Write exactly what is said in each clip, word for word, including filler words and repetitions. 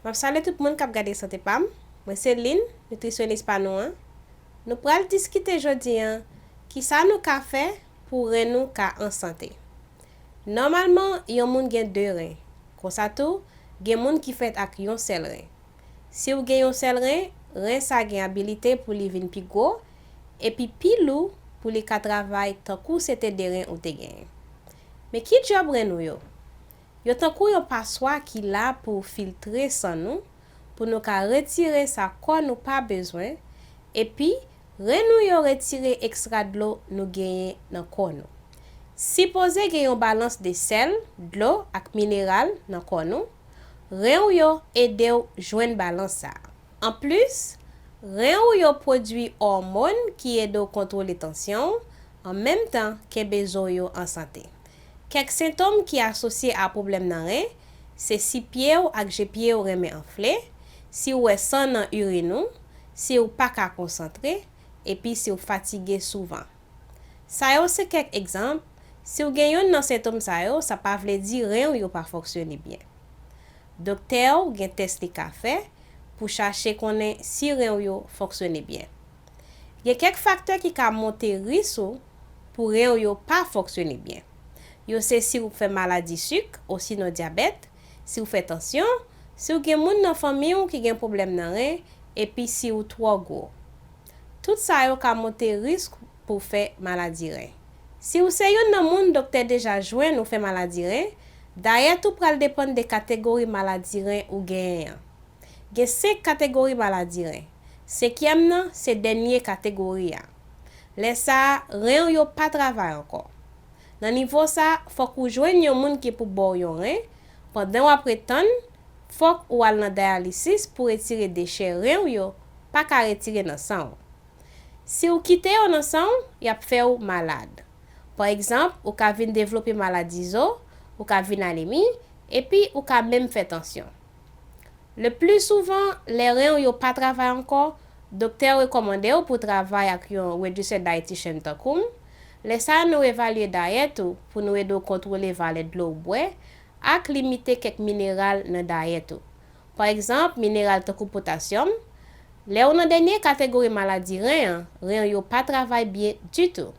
M ap salye tout moun k ap gade Sante Pa m. Mwen se Lynn, nitrisyonis pa nou an. Nou pral diskite jodi an kisa nou ka fè pou ren nou ka an sante. Nòmalman, yon moun gen de ren. Konsa tou, gen moun ki fèt ak yon sèl ren. Si w gen yon sèl ren, ren sa gen abilite pou li vin pi gwo epi pi lou pou li ka travay tankou se te de ren ou te genyen. Men ki djòb ren nou yo? Yo tankou yon paswa ki la pou filtre san nou, pou nou ka retire sa kò nou pa bezwen, epi ren nou yo retire ekstra dlo nou genyen nan kò nou. Sipoze gen yon balans de sèl, dlo ak mineral nan kò nou. Ren w yo ede w jwenn balans sa a. Anplis, ren w yo pwodui òmòn ki ede w kontwole tansyon w, an menm tan kenbe zo w yo an sante. Kèk sentòm ki asosye a pwoblèm nan ren, se si pye w ak je pye w renmen anfle, si w wè san nan irin ou, si w pa ka konsantre, epi si w fatige souvan. Sa yo se kèk egzanp. Si w gen youn nan sentòm sa yo, sa pa vle di ren w yo pa fonksyone byen. Doktè w gen tès li ka fè pou chache konnen si ren w yo fonksyone byen. Gen kèk faktè ki ka monte risk ou pou ren w yo pa fonksyone byen. Yo se si w fè maladi sik osinon dyabèt, si w fè tansyon, si w gen moun nan fanmi w ki gen pwoblèm nan ren, epi si w twò gwo. Tout sa yo ka monte risk pou w fè maladi ren. Si w se youn nan moun doktè deja jwenn ou fè maladi ren, dayèt ou pral depann de kategori maladi ren ou genyen an. Gen senk kategori maladi ren. Senkyèm nan se dènye kategori a. Lè sa a, ren w yo pa travay ankò. Nan nivo sa a, fòk ou jwenn yon moun ki pou ba w yon ren. Pandan w ap ret tann, fòk ou al nan dayalisis pou retire dechè ren w yo pa ka retire nan san w. Si w kite yo nan san w, y ap fè w malad. Pa egzanp, ou ka vin devlope maladi zo, ou ka vin anemi, epi ou ka menm fè tansyon. Le pli souvan, lè ren w yo pa travay ankò, doktè w rekòmande w pou w travay ak yon reducer dietitian tankou m. Lè sa a, nou evalye dayèt ou pou nou ede w kontwole valè dlo w bwè ak limite kèk mineral nan dayèt ou. Pa egzanp, mineral tankou potasyòm. Lè w nan dènye kategori maladi ren an, ren w yo pa travay byen ditou.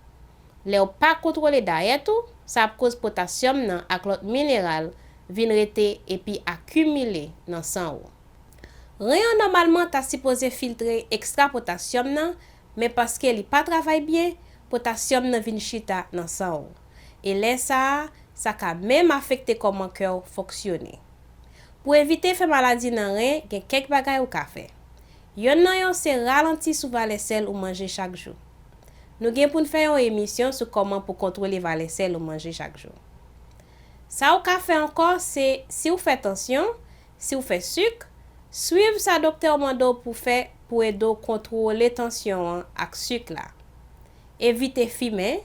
Lè w pa kontwole dayèt ou, sa ap koz potasyòm nan ak lòt mineral vin rete epi akimile nan san w. Ren an nòmalman ta sipoze filtre ekstra potasyòm nan, men paske li pa travay byen, potasyòm nan vin chita nan san w. E lè sa a, sa ka menm afekte kòman kè w fonksyone. Pou evite fè maladi nan ren, gen kèk bagay ou ka fè. Yonn nan yo se ralanti sou valè sèl ou manje chak jou. Nou gen pou n fè yon emisyon sou kòman pou kontwole valè sèl ou manje chak jou. Sa ou ka fè ankò, se si w fè tansyon, si w fè sik, swiv sa doktè w mande w pou fè pou ede w kontwole tansyon an ak sik la. Evite fimen,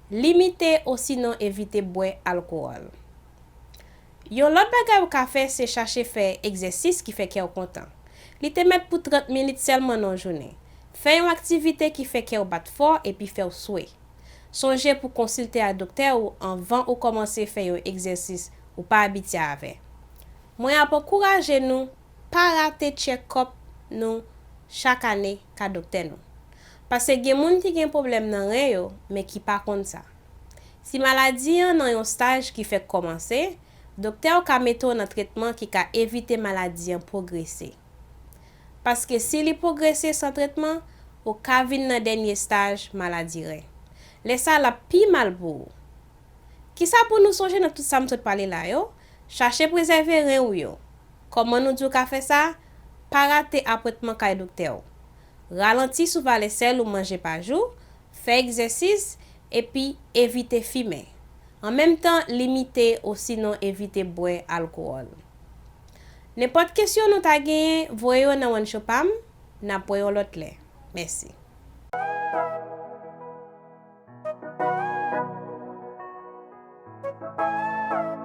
limite osinon evite bwè alkòl. Yon lòt bagay ou ka fè se chache fè egzèsis ki fè kè w kontan. Li te mèt pou trant minit sèlman nan yon jounen. Fè yon aktivite ki fè kè w bat fò epi fè w swe. Sonje pou konsilte ak doktè ou anvan ou kòmanse fè yon egzèsis ou pa abitye avè. Mwen ap ankouraje nou pa rate tchèkòp nou chak ane ka doktè nou. Paske gen moun ki gen pwoblèm nan ren yo, men ki pa konn sa. Si maladi an nan yon staj ki fèk kòmanse, doktè w ka mete w nan tretman ki ka evite maladi an pwogrese. Paske si li pwogrese san tretman, ou ka vin nan dènye staj maladi ren. Lè sa a, l ap pi mal pou ou. Kisa pou nou sonje nan tout sa m sot pale la yo? Chache prezève ren w yo. Kòman nou di w ka fè sa? Pa rate apwentman kay doktè w. Ralanti sou valè sèl ou manje pa jou, fè egzèsis, epi evite fimen. An menm tan, limite osinon evite bwè alkòl. Nenpòt kesyon nou ta genyen, voye yo nan One Show pa m, n ap wè yon lòt lè. Mèsi.